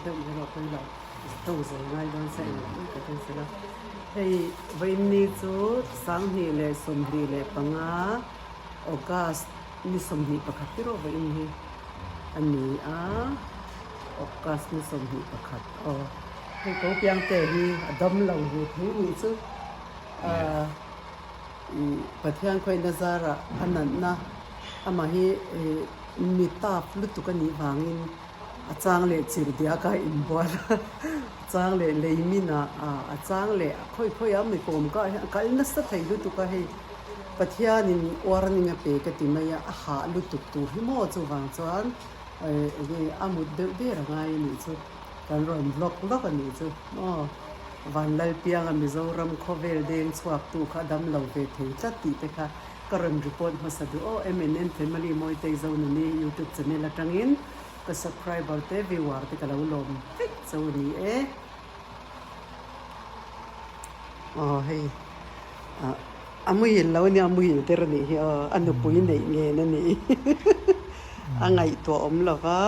Deuh erawh pawi lo tawng zawi ngai dawn se englo mai ka cancel a. Hei vawiinni chu 2025 August ni 21 erawh vawiin hi a ni a, August ni 21 aw. Hei ko piangte hi a dam lo ve thei nih chu ahh ih Pathian khawihna zarah a natna amah hi ih mi tap lutuk a nih vangin A chang leh chirhdiak a inbual a, a chang leh leimin ah a chang leh a khawi khawi a mi kawm kah hian a kal nasa thei lutuk a hei Pathianin warning a pe ka ti mai a, a hah lutuk tur hi maw chuvang chuan enge a mut deuh der a ngai a nih chu kan rawn vlog vlog a nih chu maw Vanlalpianga Mizoram khawvel deng chhuak tu kha a dam lo ve thei tlat tih te kha ka rawn report hmasa duh aw MNN Family Mawitei Zonuni YouTube channel atangin Ka subscriber te viewer te ka lo lawm vek cho a ni e. Aw hei ah a muhil lo ania a muhil der a nih hi aw a nupui neih ngen a nih a ngaihtuah awm lo va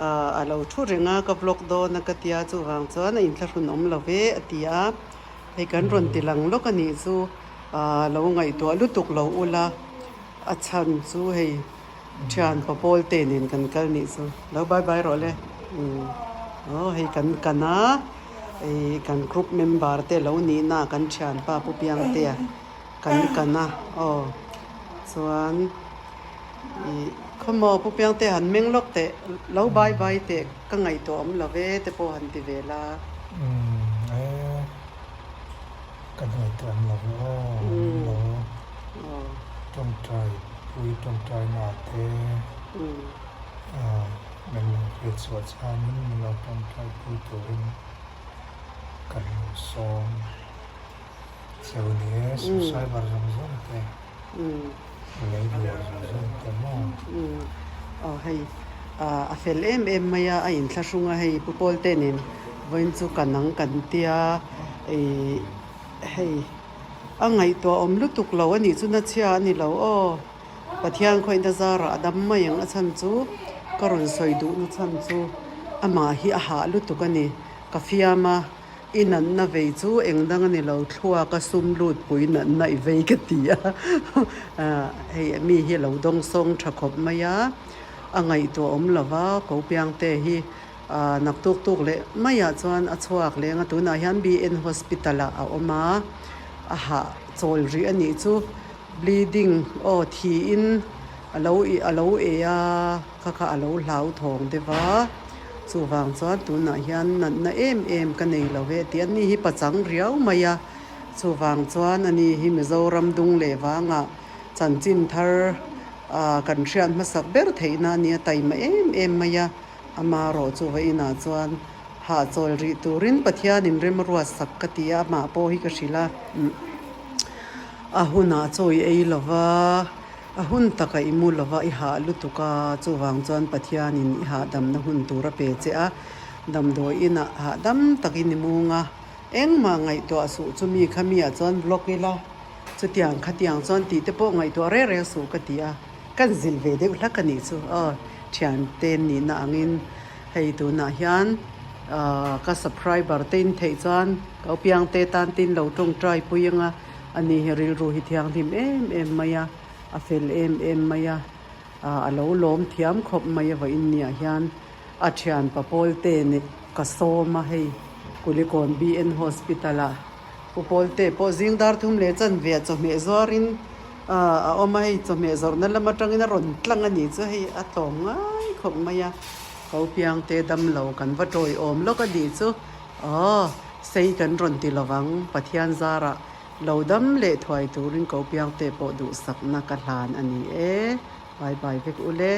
ah a lo thu reng a ka vlog dawn a ka tia chuvang chuan a inthlahrun awm lo ve a ti a hei kan rawn ti lang lawk a nih chu ah lo ngaihtuah lutuk lo ula a chhan chu hei. Thian pa pawl te nen kan kal nih chu lo bye bye rawh le umm aw hei kan kan a ih kan group member te lo nih na kan thianpa pu Piangtea kan kan a aw chuan ih khawmaw pu Piangtea han meng lawk teh lo bye bye teh ka ngaihtuah awm lo ve te pawh han ti ve la. Umm e ka ngaihtuah awm lo ve aw lo tawngtai Pui tawngtaina te min lo hriatchhuah chuanin min lo tawngtaipui turin kan lo sawm cheu ni e, subscriber zawng zawng te lei viewer zawng zawng te maw. Aw hei a fel em em mai a, a inthlahrung a hei Pu Pawlte nen vawiin chu ka nang kan tia ih hei. A ngaihtuah awm lutuk lo a nih chu na chhia a ni lo aw. Pathian khawihna zarah a dam mai ang a chhan chu ka rawn sawi duhna chhan chu amah hi a hah lutuk a ni. Ka fiam a, i natna vei chu eng dang a ni lo thluak a sum lut pui natna i vei ka ti a. Hei mi hi a lo dawng sawng tha khawp mai a, a ngaihtuah awm lo va, ko piangte hi. Nak tuk tuk leh maiah chuan a chhuak leng a, tunah hian BN Hospital ah a awm a, a hah chawl rih a nih chu bleeding aw thiin a lo ih a lo e a, kha kha a lo hlauthawng deuh a, chuvang chuan tunah hian natna em em ka nei lo ve tih a ni hi pachang riau mai a, chuvang chuan a ni hi Mizoram dung leh vangah chanchin thar ah kan hriat hmasak ber theihna a nia taima em em mai a. Amarawh chu va inah chuan hahchawl rih turin Pathianin rem ruat sak ka ti a, amah pawh hi ka hrilh a. A hunah chaw i ei lo va, a hun takah i mu lo va, i hah lutuk a, chuvang chuan Pathianin i hahdamna hun tur a pe che a, damdawi inah hahdam takin i mung a, engmah ngaihtuah suh chumi kha mi ah chuan vlog ila, chutiang khatiang chuan tih te pawh ngaihtuah reng reng suh ka ti a. Kan zilh ve deuh hlak a nih chu aw thiante nihna angin hei tunah hian ahh ka subscriber te in theih chuan ka upiangte tan tin lo tawngtai pui anga ani hi rilru hi thianghlim em em mai a a fel em em mai a ah a lo lawm thiam khawp mai a vawiin niah hian a thian pa pawl te nih ka sawm a hei Kulikawn BN Hospital ah Pu Pawlte pawh zing dar thum leh chanve ah chawhmeh zuarin a awm a, hei chawhmeh zawrhna lam atangin a rawn tlang a nih chu hei a tlawm ngai khawp mai a, ko piangte damlo kan va tawiawm lawk a nih chu aw sei kan rawn ti lovang Pathian zarah lo dam leh thuai turin ko piangte pawh duhsakna ka hlan a ni e, bye bye vek ule.